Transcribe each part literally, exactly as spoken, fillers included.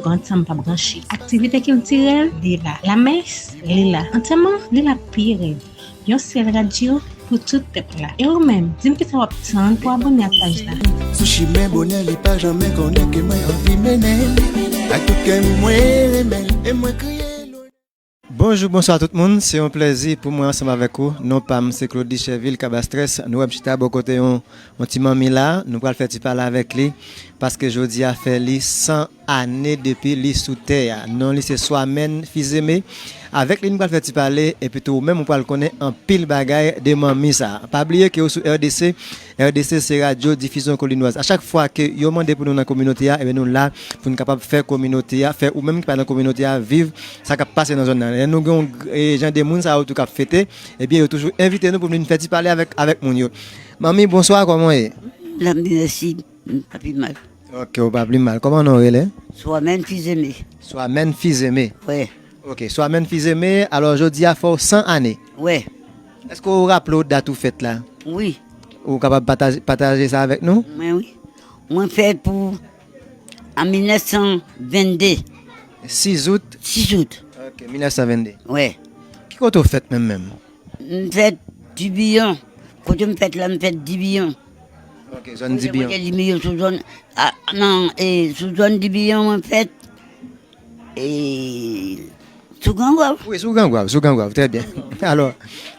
Gran tanm pa branche. Aktivite kiltirèl, li la. Lamès, li la. Antèman, li la pi rèd. Yon sèl radyo pou tout pèp la. E ou menm, di m kisa w ap tann pou abòne ak paj la. Sou chimen bonè li pa janmen konnen ke mwen anvi mennen l. Ak tout kè mwen renmen l e mwen kriye l. Bonjou, bonswa tout moun. Se yon plèzi pou mwen ansanm avèk ou. Non pa m se Claudy Chèvil Kabastrès. Nou wè m chita bò kote yon, yon ti manmi la. Nou pral fè ti pale avèk li. Paske jodi a fè li san ane depi li sou tè a. Non li se Swamèn Fizeme. Avèk li nou pral fè ti pale, epi tou ou menm ou pral konnen anpil bagay de manmi sa. Pa bliye ke ou sou R D C. R D C se radyo difizyon kolinwaz. A chak fwa ke yo mande pou nou nan kominote a, ebyen nou la pou nou kapab fè kominote a, fè ou menm ki pa nan kominote a viv sa k ap pase nan zòn nan. Lè nou gen yon, e, jan de moun sa yo tou k ap fete, ebyen yo toujou envite nou pou nou vin fè ti pale avèk, avèk moun yo. Manmi, bonswa, kòman w ye? Lamdi mèsi, m pa pi mal. Ok, ou pa pli mal. Kòman non w rele? Swamèn Fizeme. Swamèn Fizeme. Wè. Ok, Swamèn Fizeme, alò jodi a fè w san ane. Wè. Èske w raple w dat ou fèt la? Wi. Ou kapab pataje, pataje sa avèk nou? Mwen wi. Mwen fèt pou an mil nèf san vennde. Sis out? Sis out. Ok, mil nèf san vennde. Wè. Ki kote w fèt menm menm? M fèt Dibiyon. Kote m fèt la, m fèt Dibiyon. Ok, zòn Dibiyon. Kote Dibiyon sou zòn, a, nan, e, sou zòn Dibiyon mwen fèt. E, sou Gran Gwav. Wi, sou Gran Gwav, sou Gran Gwav, trè byen. Alò,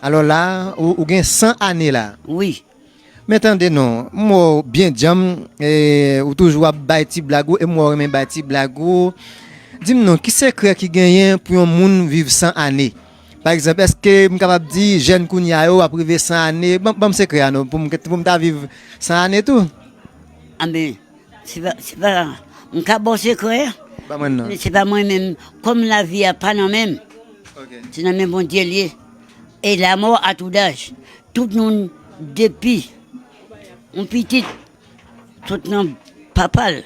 alò la, ou, ou gen san ane la. Wi. Men tande non, m wè w byen djanm, e, ou toujou ap bay ti blag ou, e m wè w renmen bay ti blag ou. Di m non, ki sekrè ki genyen pou yon moun viv san ane? Pa egzanp, èske m kapab di jèn kounye a yo ap rive san ane? Ban, ban m sekrè a non, pou m, pou m ta viv san ane tou. Anben, se pa, se pa, m ka ba w sekrè a, ba mwen non, men se pa mwen menm. Kòm lavi a pa nan men m, ok, se nan men Bondye l ye. Et la mort à tout âge. Tout moun depi yon pitit sot nan papa l,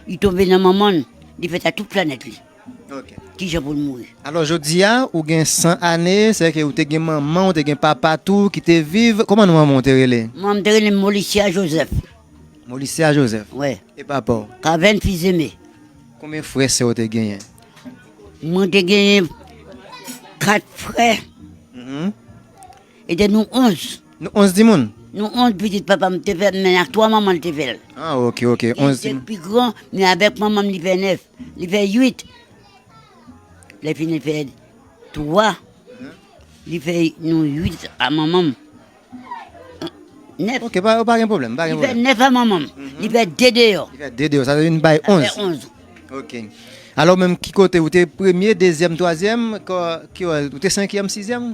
li tonbe nan manman l, li fèt ak tout planèt li. Ok. Kijan pou l mouri? Alò, jodi a, ou gen san ane, sèke ou te gen manman, ou te gen papa tou ki te viv. Kòman non manman w te rele? Manman m te rele Molicia Joseph. Molicia Joseph? Wè. E papa w? Kavèn Fizeme. Konbyen frè sè w te genyen? Mwen te genyen kat frè. Mhm. E te nou onz. Nou onz timoun? Nou onz pitit papa m te fè, men ak twa manman l te fè l. Ah, ok, ok. Onz timoun. Li te pi gran, men avèk manman m li fè nèf. Li fè uit. Lè fini l fè twa. Li fè nou uit a manman m. Nèf. Ok, pa, pa gen pwoblèm, pa gen pwoblèm. Li fè nèf a manman m. Mhm. Li fè de deyò. Li fè de deyò, sa vin bay onz. Sa fè onz. Ok. Alò, menm ki kote, ou te premye, dezyèm, twazyèm, ki, ou te senkyèm, sizyèm?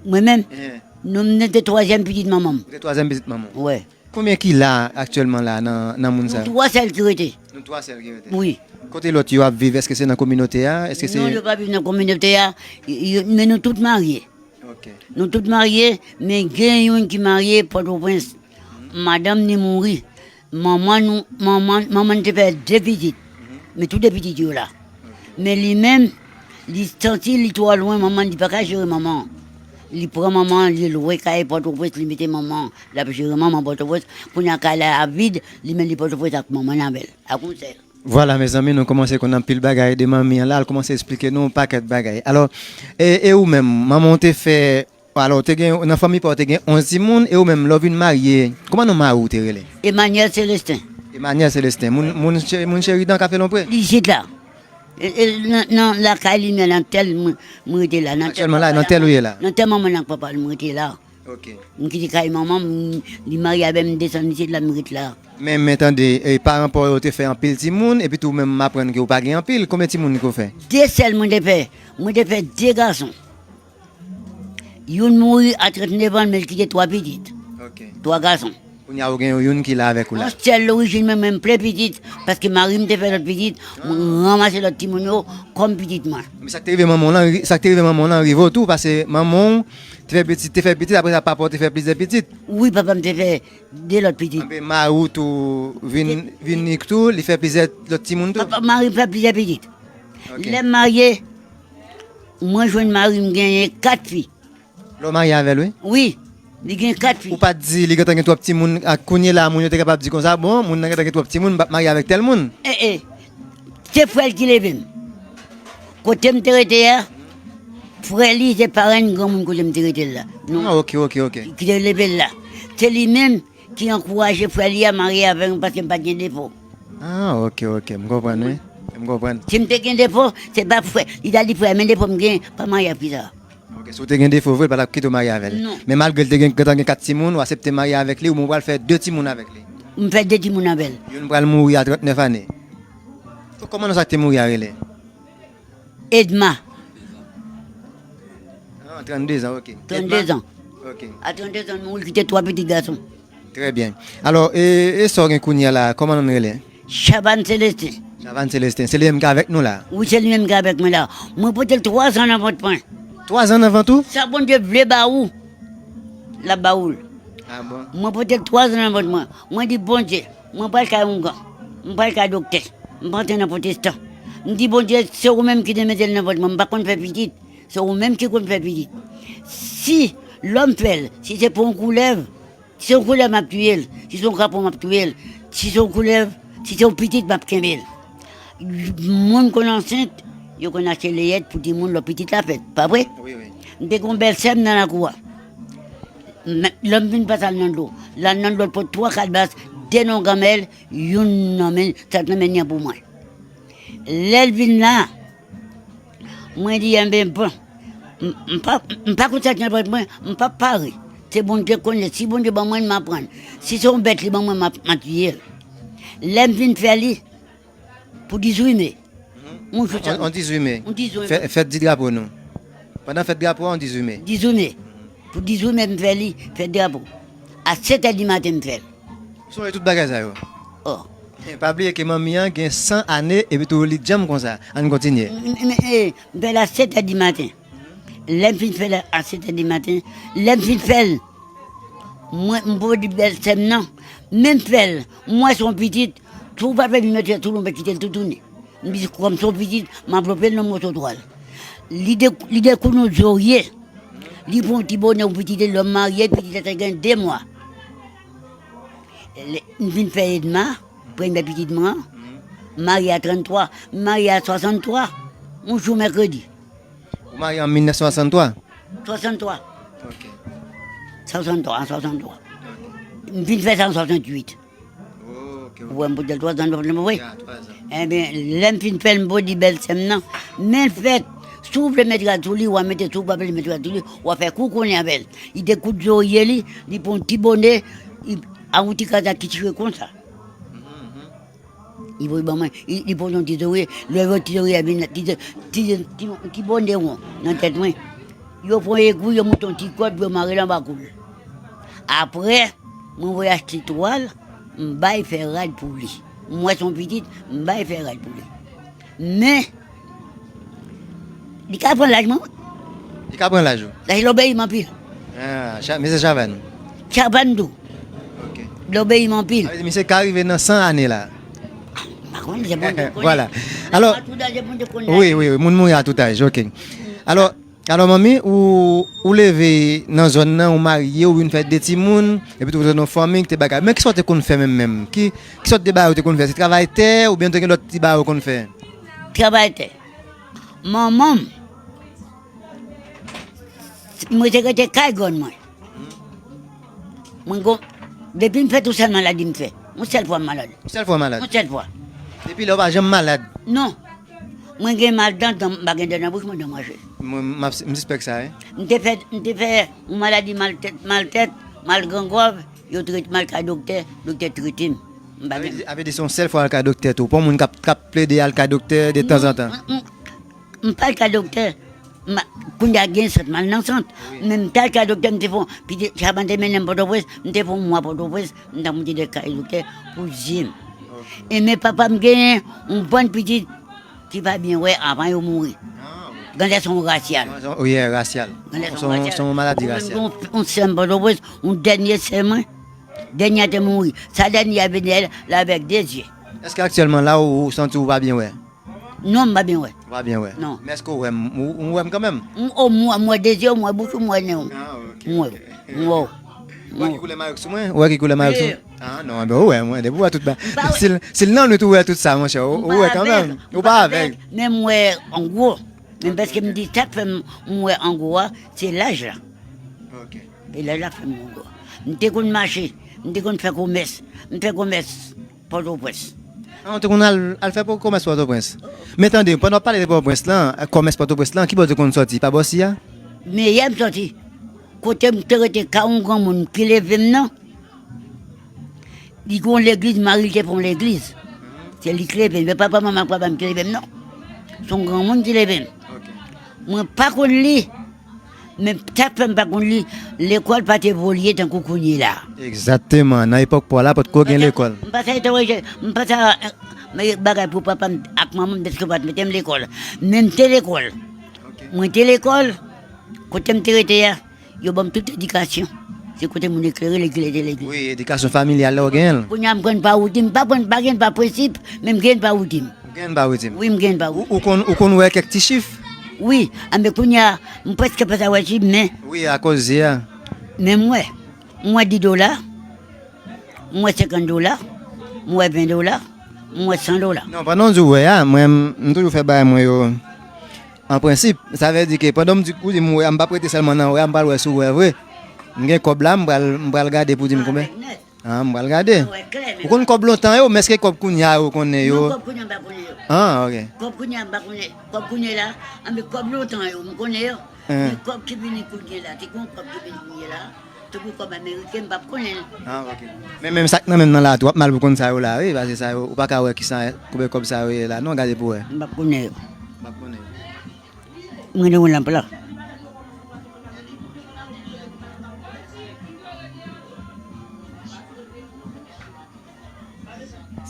Mwen menm? Eh. Non, mwen te twazyèm pitit manman m. Ou te twazyèm pitit manman w? Wè. Konbyen ki la aktyèlman la nan, nan moun sa yo? Nou twa sèl ki rete. Nou twa sèl ki rete? Wi. Kote lòt yo ap viv? Èske se nan kominote a? Èske se... Non, yo pa viv nan kominote a. Y-, y-, men nou tout marye. Ok. Nou tout marye, men gen youn ki marye Pòtoprens. Madanm ni mouri. Manman nou, manman, manman n te fè de pitit. Mhm. Men tou de pitit yo la. Ok. Men li menm, li santi li twò lwen manman, li pa ka jere manman. Li pran manman, li lwe kay Pòtoprens, li mete manman, l ap jere manman Pòtoprens. Kounye a kay la ap vid, li menm li Pòtoprens ak manman l avè l. A konsa. Vwala, mezanmi, nou kòmanse konn anpil bagay de manmi an la, l kòmanse eksplike nou yon pakèt bagay. Alò, e, e ou menm, manman w te fè, alò, w te gen, nan fanmi pa w te gen onz timoun, e ou menm, lè w vin marye, kòman non mari w te rele? Emmanuel Célestin. Emmanuel Célestin. Moun, moun Che-, moun Cheridan Kafe Lonpre? Li isit la. E, e, nan, nan lakay li, men nan tèl mwen, mwen rete la. Nan tèl... Aktyèlman la, nan tèl ou ye la? Nan tèl manman l ak papa l, mwen rete la. Ok. M kite kay manman m, li marye avè m, m desann isit la, m ret la. Men, men tande, e, paran pa w yo te fè anpil timoun, epi tou ou menm m aprann ke w pa gen anpil. Konbyen timoun ke w fè? De sèl mwen te fè. Mwen te fè de gason. Youn mouri a trannnevan, men l kite twa pitit. Ok. Twa gason. Kounye a ou gen youn ki la avèk ou la. Yon sèl lorijin mwen, mwen m plen pitit, paske mari m te fè lòt pitit, mwen ranmase lòt timoun yo kòm pitit mwen. Men sa k te rive manman w lan, sa k te rive manman w lan rive w tou, paske manman w te fè pitit, te fè pitit, apre sa papa w te fè plizyè pitit. Wi, papa m te fè de lòt pitit. Anben mari w tou vin, vin nik tou, li fè plizyè lòt timoun tou? Papa, mari m fè plizyè pitit. Ok. Lè m marye, mwen jwenn mari m genyen kat fi. Lè w marye avè l, wi? Wi. Li gen kat fi. Ou pa t di li gentan gen twòp timoun, ak kounye la, moun yo te kapab di konsa, bon, moun nan gentan gen twòp timoun, m p ap marye avèk tèl moun. E, e. Se frè l ki leve m. Kote m te rete a, frè li se parenn granmoun kote m te rete l la. Nou, Ah, ok, ok, ok. Ki te leve l la. Se li menm ki ankouraje frè li a marye avè m paske m pa t gen defo. Ah, ok, ok. M konprann, wi. M konprann. Si m te gen defo, se pa frè. Li ta di frè, men defo m gen, pa marye ak fi sa. Ok, si w te gen defo vre, l pa t ap kite w marye avè l. Non. Men malgre l te gen, gentan gen kat timoun, ou aksepte marye avèk li, ou menm ou pral fè de timoun avèk li. M fè de timoun avè l. Youn pral mouri a trannèf ane. Kòman non sa k te mouri a rele? Edma. Ah, trannde zan, ok. Trannde zan. Ok. A trannde zan, nou kite twa pitit gason. Trè byen. Alò, e, e sa w gen kounye a la, kòman non l rele? Chavanne Célestin. Chavanne Célestin, se li menm ki avèk nou la? Wi, se li menm ki avèk mwen la. Mwen pote l twa zan nan vant mwen. Twa zan nan vant ou? Sa Bondye vle ba ou, l ap ba ou l. Ah bon? Mwen pote l twa zan nan vant mwen. Mwen di, Bondye, mwen pral kay oungan. Mwen pral kay doktè. Mwen pa antre nan pwotestan. M di, Bondye, se ou menm ki te mete l nan vant mwen. M pa konn fè pitit. Se ou menm ki konn fè pitit. Si lòm fè l, si se pou yon koulèv, si se yon koulèv, m ap touye l. Si se yon krapo, m ap touye l. Si se yon koulèv, si se yon pitit, m ap kenbe l. Moun konn ansent, yo konn achte leyèt pou timoun lè pitit la fèt, pa vre? Wi, wi. M te gen yon bèl sè m nan lakou a. Men, lè m vin pase al nan dlo, l al nan dlo, l pot twa kalbas, de non ganmèl, youn nan men, sa k nan men li an pou mwen. Lè l vin la, mwen di, enben, bon, m, m pa, m pa konn sa k nan vant mwen, m p ap pare. Se Bondye k konnen. Si Bondye ban mwen l, m ap pran l. Si se yon bèt li ban mwen, m ap, m ap tiye l. Lè m vin fè li, pou dizuit me. Mhm. Yon jou On, on dizuit me. On dizuit me. Fè, fèt di drapo nou. Pandan fèt drapo a, on dizuit me. Dizuit me. Pou dizuit me, m fè li, fèt drapo. A sèt è di maten, m fè l. Sonje tout bagay sa yo. Oh. E pa bliye ke manmi an gen san ane epi tou li djanm konsa. Ann kontinye. M, m, m, e, m fè l a sèt è di maten. Lè m fin fè l a sèt è di maten, lè m fin fè l, mwen, m pwodui bèl sè m nan, men m fè l, m wè se yon pitit, si w pa fè vin mete l sou nou, m kite l toutouni. M di, kòm se yon pitit, m anvlope l nan moso twal. Li de, li dekoud yon zorye, li pran yon ti bonè, yon pitit, lè m marye, pitit la te gen de mwa. Lè m fin fè Edma, premye pitit mwen an, m marye a tranntwa, m marye a swasanntwa, yon jou mèkredi. Ou marye an mil nèf san swasanntwa? Swasanntwa. Ok. Swasanntwa, an swasanntwa. M fin fè sa an swasanntuit. Ok, ok. Ou wè m pote l twa zan, twa zan, vre? Ya, twa zan. Enben, lè m fin fè l, m pwodui bèl sè m nan. Men l fèt, si w vle met rad sou li, w a mete, si w pa vle met rad sou li, w a fè kou konnen avè l. Li dekoud zorye li, li pran yon ti bonè, li, a yon ti kazak ki tire konsa. Mhm, mhm. Li voye ban mwen, li, li poze yon ti zorye, lè yo ti zorye a vin, ti, ti, ti, ti bonè won nan tèt mwen. Yo pran egou, yo moute yon ti kòd pou yo mare l anba kou l. Apre, mwen voye achte twal, m bay fè rad pou li. M wè se yon pitit, m bay fè rad pou li. Men, li ka pran laj mwen, wi. Li ka pran laj ou? Laj la obeyi m anpil. Ah, cha-, mesye Chavanne. Chavanne tou. Ok. Li obeyi m anpil. Sa vle di, misye ka rive nan san ane la. M pa konn, se Bondye k konnen. Vwala. Alò, a tout aj, se Bondye k konnen. Wi, wi, wi, moun mouri a tout aj, ok. Alò, alò, manmi, ou, ou leve nan zòn nan, ou marye, ou vin fè de timoun, epi tou, ou nan yon fanmi ki te bagay. Men kisa w te konn fè menm, menm? Ki, ki sòt de bagay ou te konn fè? Se travay tè, oubyen ou te gen lòt ti bagay ou konn fè? Travay tè. Manman m, mwen te rete kay grann mwen. Mwen gon, depi m fèt, yon sèl maladi m fè. Yon sèl fwa m malad. Yon sèl fwa malad? Yon sèl fwa. Depi lè ou pa janm malad? Non. Mwen gen mal dan, dan, m pa gen dan nan bouch mwen, dan mache. Mwen, m ap, m sispèk sa, wi. M te fè, m te fè yon maladi mal tèt, mal tèt, mal grangòv, yo trete m al kay doktè, doktè trete m. M pa gen. Sa vle di, sa vle di se yon sèl fwa al kay doktè tou. Pa yon moun k ap, k ap plede al kay doktè de tanzantan. M, m, m pa al kay doktè. M, kounye a gen sant, m al nan sant. Wi. Men m t al kay doktè, m te fè yon, pitit Chavanne te mennen m Pòtoprens, m te fè yon mwa Pòtoprens, m t ap monte de kay doktè pou zye m. Ok. E men papa m genyen yon bann pitit ki pa byen wè avan yo mouri. Ah, ok. Grandèson rasyal. Grandèson, wi, rasyal. Grandèson rasyal. Se yon maladi rasyal. Mwen menm, yon, yon sè m Pòtoprens, yon dènye sè mwen, dènye a te mouri. Sa dènye a vini, l avèk de zye. Èske aktyèlman la, ou, ou santi ou pa byen wè? Non, m pa byen wè. Ou pa byen wè? Non. Men èske ou wè m? Ou, ou wè m kanmenm? M, o, m wè, m wè de zye w, m wè bouch ou, m wè nen w. Ah, ok, ok. M wè w. M wè w. Ou wè ki koulè mayok sou mwen? Ou wè ki koulè mayok sou mwen? Ah non, enben ou wè, mwen, depi ou wè tout ba. Si l nan nwit ou wè tout sa, monchè, ou wè kanmenm. Ou pa avèg. Men m wè an gwo. Men paske m di sa k fè m wè an gwo a, se laj la. Ok. E laj la fè m wè an gwo. M te konn mache, m te konn fè komès. M fè komès Pòtoprens. Ah, ou te konn al, al fè komès Pòtoprens? Men tande, pandan w ap pale de Pòtoprens lan, komès Pòtoprens lan, ki bò w te konn sòti? Pa bò si a? Men yè m sòti. Kote m te rete, ka yon granmoun ki leve m nan. Li gen yon legliz, mari l te fè yon legliz. Se li ki leve m. E papa, manman, papa m ki leve m, non. Se yon granmoun ki leve m. Mwen pa konn li. Men sa k fè m pa konn li, lekòl pa te evolye tankou kounye la. Egzakteman. Nan epòk pa w la, potko gen lekòl. M pa sa etowije, m pa sa, eh, bagay pou papa m ak manman m, dèske yo pa t mete m lekòl. Men m te lekòl. Mwen te lekòl, kote m te rete a. Yo ban m tout edikasyon. Se kote moun eklere, legliz, legliz. Wi, edikasyon familyal la, ou genyen l. Kounye a, m konn pa woutim, m pa konn, pa gen pa prensip, men m gen pa woutim. Ou genyen pa woutim. Wi, m gen pa woutim. Ou, ou konn, ou konn wè kèk ti chif? Wi, anben kounye a, m prèske pa sa wè chif, men. Wi, akoz je a. Men m wè. M wè dis dola, m wè senkant dola, m wè ven dola, m wè san dola. Non, pandan w di w wè a, mwen, m, m toujou fè bagay mwen yo. An prensip, sa vle di ke pandan m di, ou di m wè a, m p ap rete sèlman nan wè a, m pral wè si w wè vre. M gen kòb la, m pral, m pral gade pou di m konbyen. Ah, m pral gade. Ou konn kòb lontan yo, men èske kòb kounye a yo konnen yo? Non, kòb kounye a m pa konnen yo. Ah, ok. Kòb kounye a m pa konnen. Kòb kounye la, anben kòb lontan yo, m konnen yo. Men kòb ki vini kounye la, te gen yon kòb ki vini kounye la. Tankou kòb ameriken, m p ap konnen l. Ah, ok. Men menm sa k nan men m nan la tou, w ap mal pou konn sa yo la, wi, paske sa yo, ou pa ka wè kisa, konbyen kòb sa yo ye la, non, gade pou wè. M p ap konnen yo. M p ap konnen yo. Mwen gen yon lanp la.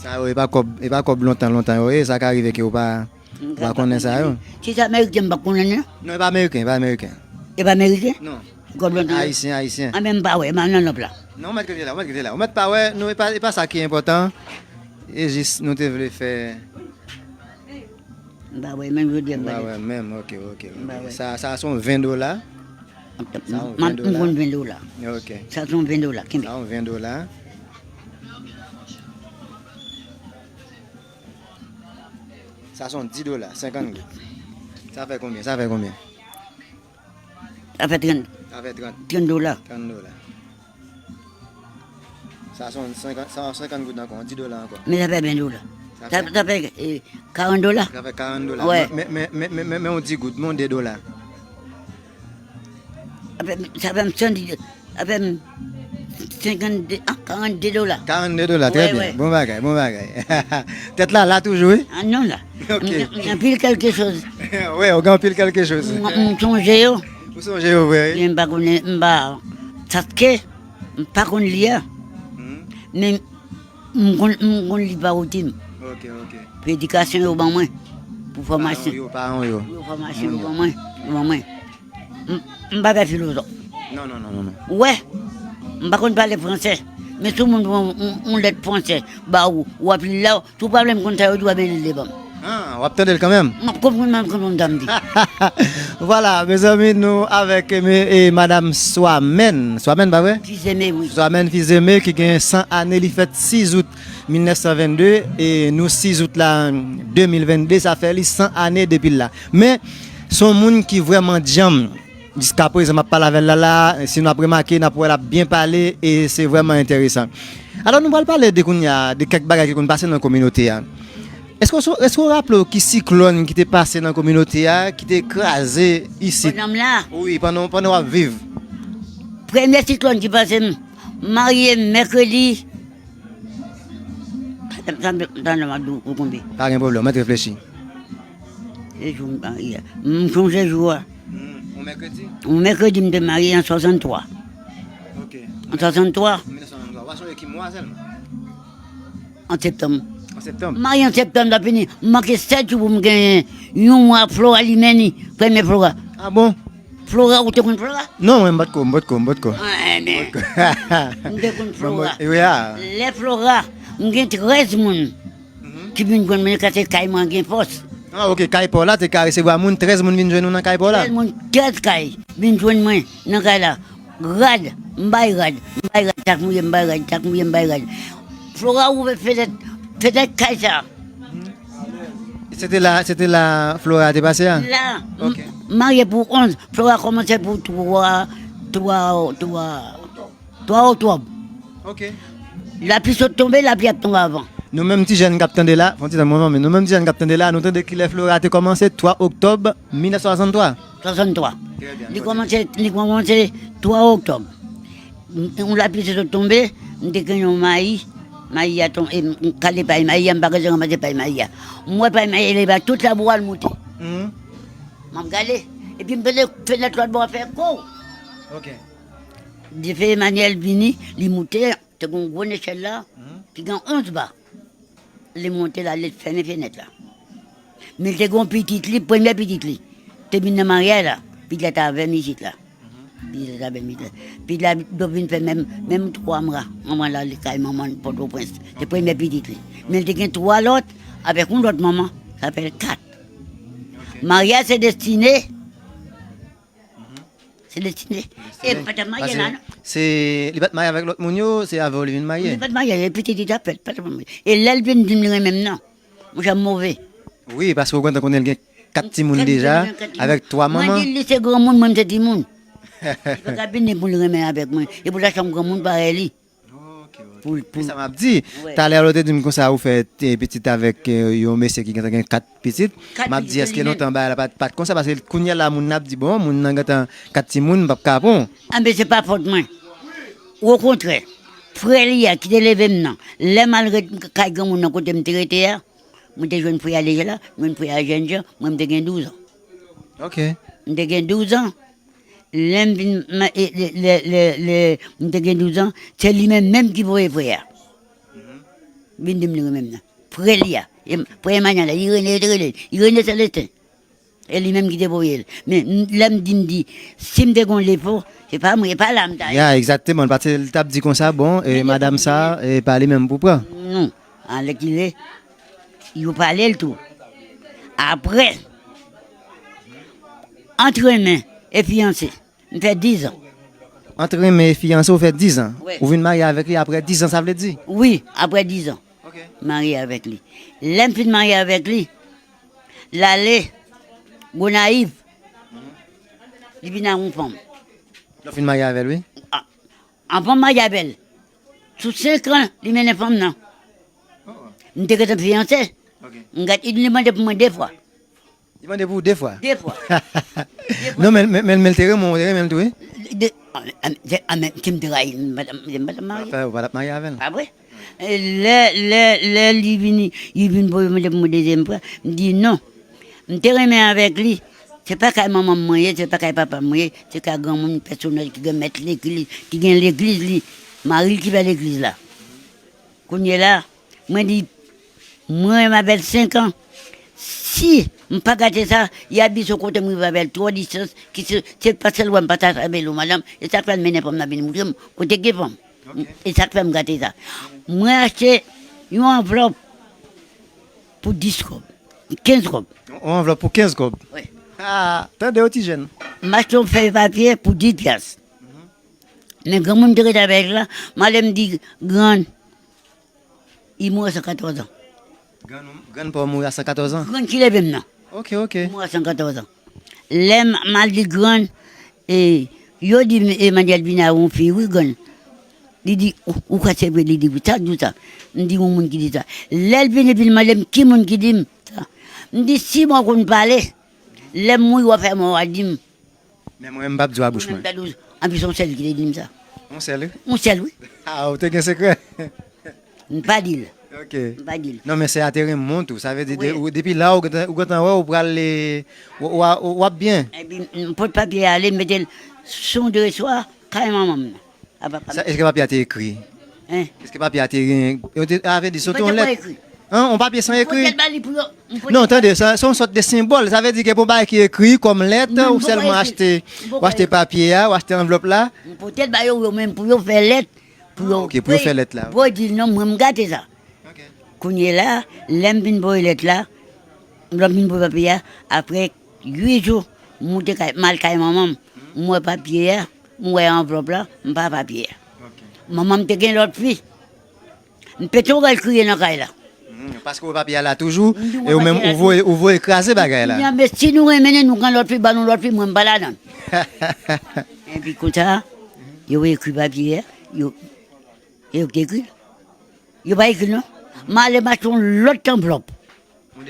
Sa yo, e pa kòb, e pa kòb lontan, lontan yo ye, sa ka rive ke ou pa, ou pa konnen sa yo. Si se ameriken, m pa konnen, non. Non, e pa ameriken, e pa ameriken. E pa ameriken? Non. Kòb lontan yo. Ayisyen, ayisyen. Anben m pa wè, m al nan lanp la. Non, ou mèt rete la, ou mèt rete la. Ou mèt pa wè, non, e pa, e pa sa ki enpòtan. E jis, nou te vle fè. M pa wè menm jodi a, m pa wè. Ou pa wè menm, ok, ok, ok. M pa wè. Sa, sa se yon ven dola. Sa yon ven dola. M konn ven dola. Ok. Sa se yon ven dola, kenbe. Sa yon ven dola. Sa se yon dis dola, senkant goud. Sa fè konbyen? Sa fè konbyen? Sa fè trant. Sa fè trant. Trant dola. Trant dola. Sa se yon senkant, sa yon senkant goud ankò, yon dis dola ankò. Men sa fè ven dola. Sa fè, sa fè, eh, karant dola. Sa fè karant dola. Wè. Men, men, men yon dis goud, men yon de dola. Sa fè, sa fè m san dis, sa fè m senkant de, ah, karant de dola. Karant de dola, trè byen. Wè, wè. Bon bagay, bon bagay. Tèt la, la toujou, wi? Ah, non, la. Ok. M, m, anpil kèlke choz. Wè, ou gen anpil kèlke choz. M, m sonje yo. Ou sonje yo vre, wi? Men m pa konnen, m pa, sa ke, m pa konn li a. Hmm. Men m konn, m konn li pa woutim. Ok, ok. Pou edikasyon yo ban mwen. Pou fòmasyon. Paran yo, paran yo. Pou fòmasyon yo ban mwen. Yo ban mwen. M, m pa fè filozòf. Non, non, non, non, non. Ou wè, m pa konn pale fransè. Men si yon moun pran yon, yon lèt fransè ba ou, w ap li l la, si w pa vle m konn sa yo di w a, men li li ban m. Ah, w ap tande l kanmenm? M ap konprann, m ap konprann sa m di. Vwala, mezanmi, nou avèk, e, e, Madam Swamèn. Swamèn, pa vre? Fizeme, wi. Swamèn Fizeme, ki gen san ane, li fèt sis out mil nèf san vennde, e nou sis out la, de mil vennde, sa fè li san ane depi l la. Men, se yon moun ki vrèman djanm. Jiskaprezan, m ap pale avè l la, la, si n ap remake, n ap wè l ap byen pale, e se vrèman enteresan. Alò, nou pral pale de kounye a, de kèk bagay ki konn pase nan kominote a. Èske w, èske w raple w ki siklòn ki te pase nan kominote a, ki te kraze isit? Pandan m la? Wi, pandan, pandan w ap viv. Premye siklòn ki pase m, marye mèkredi, Sa m, sa m, sa m ap di w konbyen. Pa gen pwoblèm, mèt reflechi. Se jou m marye a. M sonje jou a. Hmm, yon mèkredi? Yon mèkredi, m te marye an swasanntwa. Ok. An swasanntwa. Mil nèf san swasanntwa. W a sonje ki mwa sèlman? An septanm. An septanm? M marye an septanm, sa fini. M manke sèt jou pou m genyen yon mwa Flora Limeni, premye Flora. Ah bon? Flora, ou te konn Flora? Non, mwen, m pa t ko, m pa t ko, m pa t ko. Ah, enben. M te konn Flora. Wi, a. Lè Flora, m gen trèz moun ki vin jwenn mwen, kase kay mwen gen fòs. Ah, ok, kay pa w la, te ka resevwa moun, trèz moun vin jwenn ou nan kay pa w la? Trèz moun, trèz kay vin jwenn mwen nan kay la. Rad, m bay rad, m bay rad, chak mouye m bay rad, chak mouye m bay rad. Flora ouvè fenèt, fenèt kay sa. Se te la, se te la Flora te pase a? La, m marye pou onz, Flora kòmanse pou twa, twa, twa, twa oktòb. Ok. Lapli sot tonbe, lapli ap tonbe avan. Nou menm ti jèn k ap tande la, fon ti tan mwen, men nou menm ti jèn k ap tande la, nou tande kilè Flora te kòmanse, twa oktòb mil nèf san swasanntwa. Swasanntwa. Li kòmanse, li kòmanse twa oktòb. M- Yon lapli te sot tonbe, m te gen yon mayi, mayi a tonbe, m kale pay mayi a, m pa gentan ranmase pay mayi a. M wè pay mayi a leve a tout labou al moute. M ap gade, epi m tande fenèt lòt bò a fè kou. Ok. Defen Emanyèl vini, li moute, te gen yon gwo nechèl la, ki gen onz ba. Li monte la, li fèmen fenèt la. Men li te gen yon pitit li, premye pitit li. Te vin nan maryaj la, pitit la t avè m isit la. Pitit la t avè m isit la. Pitit la dwe vin fè menm, menm twa mwa. Manman la, li kay manman Pòtoprens. Se premye pitit li. Men li te gen twa lòt, avèk yon lòt manman, sa fè l kat. Maryaj se destine. Se destine. E pa t ap marye la, non. Se, li pa t marye avèk lòt moun yo, se avè w li vin marye? Li pa t marye, e pitit li t ap fèt, pa t ap marye. E lè l vin di m li renmen m nan, monchè m move. Wi, paske w gentan konnen l gen kat timoun deja, avèk twa manman. Mwen di l li se granmoun, mwen m se timoun. Li pa ka vini pou l renmen avèk mwen. E pou l achte yon granmoun parèy li. Pou, pou... Se sa m ap di. Talè lè w te di m konsa ou fè pitit avèk yon mesye ki gentan gen kat pitit. M ap di èske lontan bagay la pa t konsa, paske kounye a la moun nan ap di bon, moun nan gentan kat timoun, m p ap ka pran. Anben se pa fòt mwen. Okontrè, frè li a ki te leve m nan, lè m al ret kay granmoun nan kote m te rete a, mwen te jwenn frè a deja la, mwen frè a jènjan, mwen m te gen douz an. Ok. M te gen douz an. Lè m vin, lè, lè, lè m te gen douz an, se li menm menm ki voye frè a. Vin di m li renmen m nan. Frè li a. Frè Emmanuel la, Irénée yo te rele l. Irénée Célestin. E li menm ki te voye l. Men lè m di m di, si m te gen yon defo, se pa mwen, e pa la m ta ye. Ya, egzakteman. Paske l t ap di konsa, bon, e madanm sa, e pa li menm pou pran. Non. Alèkile, yo pale l tou. Apre, ant renmen e fiyanse, m fè dizan. Ant renmen e fiyanse, ou fè dizan? Wi. Ou vin marye avèk li apre dizan, sa vle di? Wi, apre dizan. Ok. Marye avèk li. Lè m fin marye avèk li, l ale Gonayiv. Li vin ak yon fanm. Lè w fin marye avè l, wi. Anvan m marye avè l, sou senk an, li mennen fanm nan. M te gentan fiyanse. M gade, li mande pou mwen de fwa. Li mande pou ou de fwa? De fwa. Non, men, men, men, men l te renmen w, ou te renmen l tou, wi. De, a, men, a, men, si m te rayi l, m pa t ap, m pa t ap marye. Ou pa t ap marye avè l? Pa vre? E lè, lè, lè li vini, li vin voye mande pou mwen dezyèm fwa, m di non. M te renmen avèk li. Se pa kay manman m mwen ye, se pa kay papa m mwen ye, se kay granmoun pèsonèl ki gen mèt legliz, ki gen legliz li, mari l ki fè legliz la. Kounye la, mwen di, mwen renmen avè l senk an. Si m pa gate sa, y a di se kote m rive avè l twò distans, ki se, se pa sèl wè m pa ta avè l ou madanm, e sa k fè l mennen fanm nan vin moutre m kote gen fanm. E sa k fè m gate sa. Mwen achte yon anvlòp pou dis kòb, kenz kòb. Yon anvlòp pou kenz kòb? Wi. Ah, tande yon ti jèn. M achte yon fèy papye pou dis pyas. Men granmoun m te ret avèk la, m ale m di grann, li mouri a san katòz an. Grann, grann pa w mouri a san katòz an? Grann ki leve m nan. Ok, ok. Li mouri a san katòz an. Lè m, m al di grann, e, yo di m, Emmanuel vini ak yon fi, wi, grann. Li di, ou, ou kwè se vre? Li di, wi, sa di w sa? M di, yon moun ki di sa. Lè l vini, vin mande m, ki moun ki di m sa? M di, si mwen konn pale, lè m mouri, w a fè mò, w a di m. Men mwen, m p ap di w a bouch mwen. Anpi se yon sèl ki te di m sa. Yon sèl, wi? Yon sèl, wi. Ah, ou te gen sekrè? M pa di l. Ok. M pa di l. Non, men sè a te renmen w tou. Sa vle di, de, ou, depi la, ou gentan, ou gentan wè, ou pral, e, w, w, w ap byen. Epi, m pot papye a ale, m mete l sou yon dreswa, kay manman m nan. Apa pa m. Sa, èske papye a te ekri? Hein? Èske papye a te gen, yo te, a vle di, se te yon lèt? Mwen pa t ekri. Hein, yon papye san ekri? Mwen pot ba li pou yo. Non, tande, sa, se yon sòt de senbòl. Sa vle di ke pou bagay ki ekri kòm lèt, ou sèlman achte, ou achte papye a, ou achte anvlòp la. Mwen pote l ba yo, yo menm pou yo fè lèt, pou yo, ok, pou yo fè lèt la. Pou yo di l non, mwen m gate sa. Ok. Kounye la, lè m fin voye lèt la, lè m fin voye papye a, apre uit jou, m moute kay, m al kay manman m, m wè papye a, m wè anvlòp la, m pa papye a. Manman m te gen lòt fi. M pete yon rèl kriye nan kay la. Paske w wè papye a la toujou, e ou menm ou voye, ou voye kraze bagay la. Kounya, men si nou renmen, nou gen lòt fi, ban nou lòt fi, mwen m pa ladan. Epi konsa, yo ekri papye a, yo, yo ekri. Yo pa ekri non. M ale m achte yon lòt anvlòp.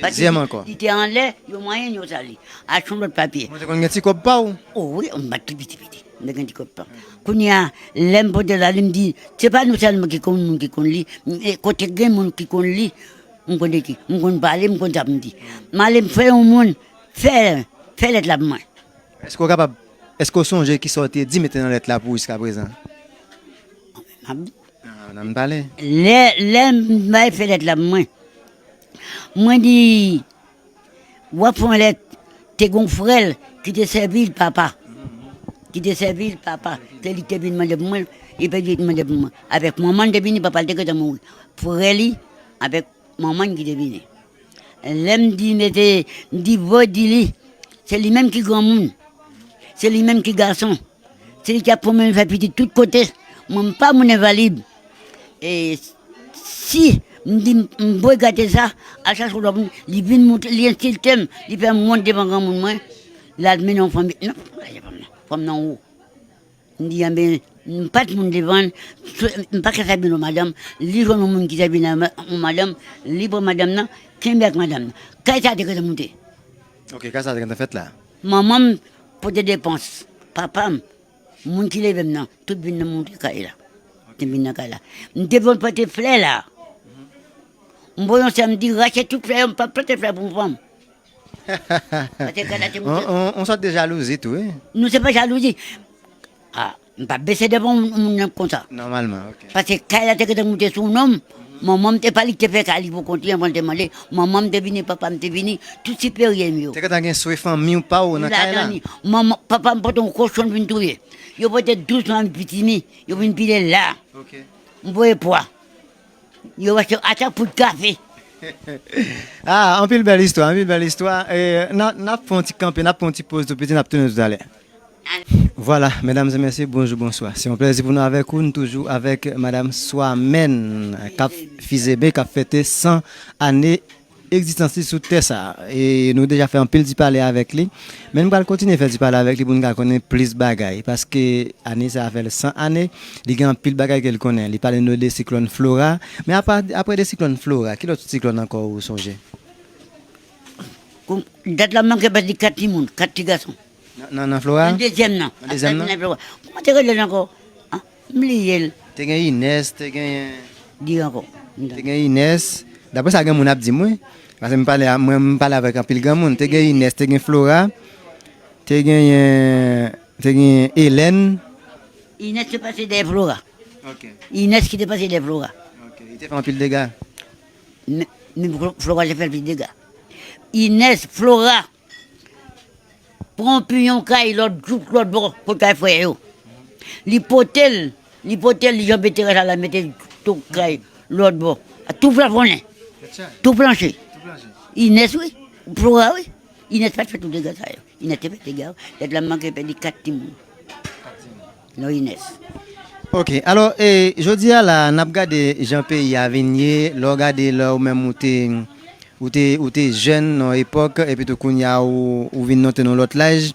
Dezyèm ankò. Li te anlè, yo manyen yo sa li. Achte yon lòt papye. Mwen te konn gen ti kòb pa w. O wi, m bat tout piti piti. M te gen ti kòb pa m. Kounye a, lè m pote la, li m di, se pa nou sèlman ki konn moun ki konn li. Kote gen moun ki konn li, m konn ekri. M konn pale, m konn sa pou m di. M ale m fè yon moun fè, fè lèt la pou mwen. Èske w kapab, èske w sonje kisa w te di mete nan lèt la pou w jiskaprezan? M ap di. Nan pale. Lè, lè m bay fè lèt la pou mwen, mwen di, w ap fè yon lèt, te gen yon frè l ki te sèvi l papa. Ki te sèvi l papa. Se li ki te vin mande pou mwen, li te vin mande pou mwen. Avèk manman l te vini, papa l te gentan mouri. Frè li, avèk manman l ki te vini. Lè m di mete, m di voye di li, se li menm ki granmoun. Se li menm ki gason. Se li ki ap pwomèn fè pitit tout kote. Mwen m pa moun envalid. E si m di m voye gate sa, al chache lòt moun, li vin moute, li ensilte m, li fè m wont devan granmoun mwen, l al mennen yon fanm, non, pa gen fanm nan, fanm nan wo. M di, enben, m pa t moun devan l, m pa ka sèvi yon madanm, li jwenn yon moun ki sèvi nan yon madanm, li pran madanm nan, kenbe ak madanm nan. Kay sa te gentan moute. Ok, kay sa te gentan fèt la. Manman m pote depans, papa m, moun ki leve m nan, tout vin nan moute kay la. Te vin nan kay la. M te vin pote flè la. M voye yon sè m di, rache tout flè yo, m pa plante flè pou yon fanm. Paske kay la te moute. On, on, on sòt de jalouzi tou, wi. Non, se pa jalouzi. Ah, m pa bese devan yon moun nan konsa. Nòmalman, ok. Paske kay la te gentan moute sou non m. Manman m te pa li ki te fè kay li pou kont li anvan l te mande. Manman m te vini, papa m te vini, tout siperyè m yo. Te gentan gen swe fanmi w pa w nan kay la. Ladan li. Manman, papa m pote yon kochon vin touye. Yo pote douz fanm pitimi, yo vin pile la. Ok. M voye pwa. Yo achte ata poud kafe. Ah, anpil bèl istwa, anpil bèl istwa. E, n a, n ap fè yon ti kanpe, n ap fè yon ti poz tou piti, n ap tounen toutalè. Vwala, medam e mesye, bonjou, bonswa. Se yon plèzi pou nou avèk ou. Nou toujou avèk madam Swamèn, k ap fizebe, k ap fete san ane egzistans li sou tè sa a. E nou deja fè anpil ti pale avèk li. Men nou pral kontinye fè ti pale avèk li pou nou ka konnen plis bagay. Paske ane sa a fè l san ane, li gen anpil bagay ke l konnen. Li pale nou de siklòn Flora. Men apa, apre de siklòn Flora, ki lòt siklòn ankò ou sonje? Dat la m manke pèdi kat timoun, kat ti gason. Nan, nan, nan Flora? Nan dezyèm nan. Nan dezyèm nan? Nan Flora. Kòman te rele l ankò? Ah, m bliye l. Te gen Inès, te gen... Di ankò. Te gen Inès. Daprè sa gen moun ap di m, wi. Paske m pale a, mwen, m pale avèk anpil granmoun. Te gen Inès, te gen Flora, te gen, te gen Elèn. Inès te pase dèyè Flora. Ok. Inès ki te pase dèyè Flora. Ok. Li te fè anpil dega. Men, men Flora te fè anpil dega. Inès, Flora. Pran piyon kay lòt, lòt bò, kot kay frè yo. Li pote l, li pote l, li janbe teras la, mete tou kay lòt bò. Tou plafonnen. Tou planche. Inès, wi. Flora, wi. Inès pa t fè tout dega sa yo. Inès te fè dega, wi. Dat la m manke pèdi kat timoun. Non, Inès. Ok, alò, e, jodi a la, n ap gade jan peyi a vin ye, lè w gade lè ou menm ou te, ou te, ou te jèn nan yon epòk, epi tou kounye a ou, ou vin monte nan yon lòt laj.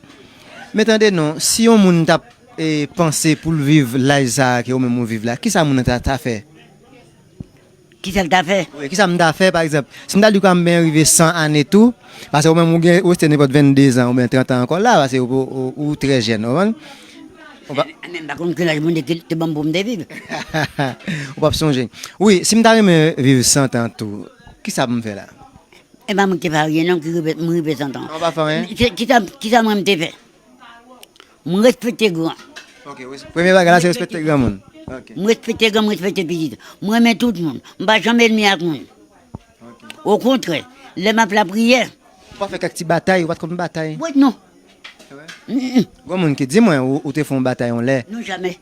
Men tande non, si yon moun t ap, e, panse pou l viv laj sa a ke ou menm ou viv la, kisa moun nan ta, ta fè? Kisa l ta fè? Wi, kisa m ta fè, pa egzanp? Si m ta di w kanmenm rive san ane tou, paske ou menm ou gen, ou rete nenpòt vennde zan oubyen trant an ankò la, paske ou, ou, ou trè jèn, ou konprann? Ou pa... Men m pa konn ki laj Bondye te ban m pou m te viv. Ou p ap sonje. Wi, si m ta renmen viv san tan tou, kisa pou m fè la? E pa mwen ki te fè anyen non, ki rive, m rive san tan. Ou pa fè anyen? Kisa, kisa mwen m te fè? M respekte gran. Ok, wi. Premye bagay la, se respekte granmoun. Ok. M respekte gran, m respekte pitit. M renmen tout moun. M pa janm ènmi ak moun. Ok. Okontrè, lè m ap lapriyè. Ou pa fè kèk ti batay, ou pa t konn batay? Wi, non. Se vre? Mm, mm. Gon moun ki di mwen, ou, ou te fè yon batay yon lè. Non, jamè.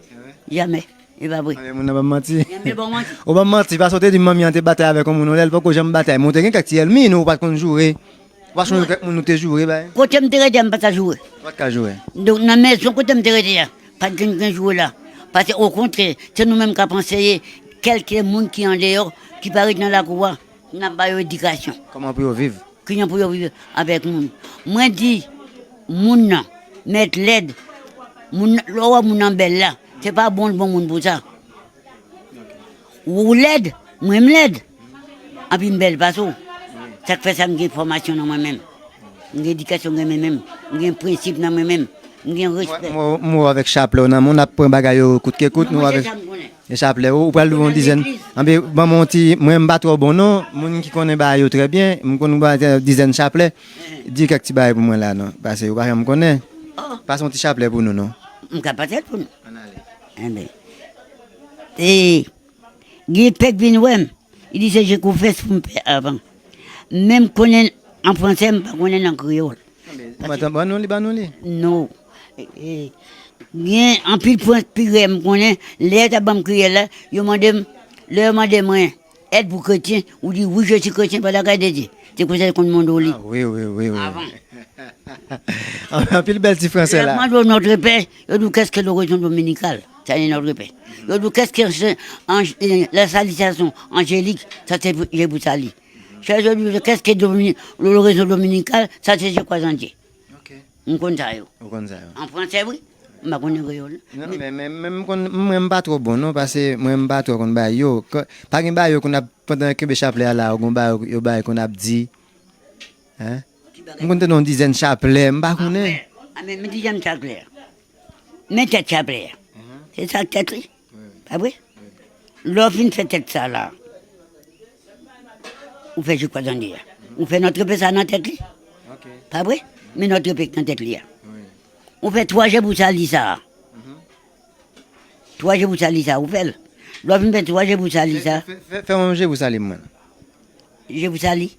Se vre? Jamè. E pa vre. Anben, moun nan ban m manti. Jamè ban w manti. Ou ban m manti, paske ou te di m manmi an te batay avèk yon moun yon lè, l poko janm batay. Men ou te gen kèk ti ènmi, non, ou pa t konn joure. Ou pa sonje kèk moun ou te joure bay? Kote m te rete a, m pa t ka joure. Ou pa t ka joure? Donk, nan mezon kote m te rete a, Pa t gen, gen jou la. Paske okontrè, se nou menm k ap anseye kèlke moun ki andeyò, ki pa ret nan lakou a, n ap ba yo edikasyon. Kòman pou yo viv? Kijan pou yo viv avèk moun. Mwen di, moun nan mèt lèd. Moun nan, lè w wè moun nan bèl la, se pa bon l bon moun pou sa. Ou lèd, mwen m lèd. Anpi m bèl pase w. Sa k fè sa, m gen fòmasyon nan mwen menm. M gen edikasyon nan mwen menm. M gen prensip nan mwen menm. M gen respè. Mwen, mwen, mwen avèk chaplè w nan men w, n ap pran bagay yo kout ke kout, nou avèk e chaplè, ou, ou pral louvri yon dizèn. Anpi, ban mwen yon ti, mwen m pa twò bon non, moun ki konnen bagay yo trè byen, m konn ba dizèn chaplè. Di kèk ti bagay pou mwen la non, paske ou pa janm konnen. Pase yon ti chaplè pou nou non. M ka pase l pou nou. Ann ale. Enben. E, gen pè k vin wè m, li di se je confesse pou m fè avan. Men m konnen an fransè, m pa konnen nan kreyòl. Ban nou li, ban nou li. Non. E, e, gen anpil pwen, pi rè m konnen, lè yo t ap ban m kreyòl la, yo mande m, lè yo mande mwen, èd pou kretyen, ou di, wi, je suis chrétien par la grâce de Dieu. Se konsa yo konn mande w li. Ah, wi, wi, wi, wi. Avan. Anpil bèl ti fransè la. Lè yo mande w Notre Père, yo di w, qu'est-ce que l'oraison dominicale? Sa se Notre Père. Yo di w, qu'est-ce que c'est, anj-, eh, la salutation angélique? Sa se pou, je vous salue. Chè, yo di w, qu'est-ce que domini-, l'oraison dominicale? Sa se je crois en Dieu. Ok. M konn sa yo. Ou konn sa yo. An fransè, wi. M pa konnen kreyòl. Non, men, men, men m konn, mwen, m pa twò bon, non, paske mwen, m pa twò konn bay yo. Kò, pa gen bay yo konn ap, pandan yo kenbe chaplè a la, yo gon bay yo, yo bay konn ap di. Hein? M konn tande yon dizèn chaplè, m pa konnen. A, men, men dizèn chaplè. Men tèt chaplè. Se sa k tèt li. Pa vre? Lè w fin fè tèt sa la, ou fè je crois en Dieu a. Ou fè Notre Père sa nan tèt li. Pa vre? Men Notre Père nan tèt li a. Ou fè twa je vous salue sa a. Twa je vous salue sa a, ou fè l. Lè w fin fè twa je vous salue sa a. Fè, fè, fè, fè yon je vous salue mwen. Je vous salue.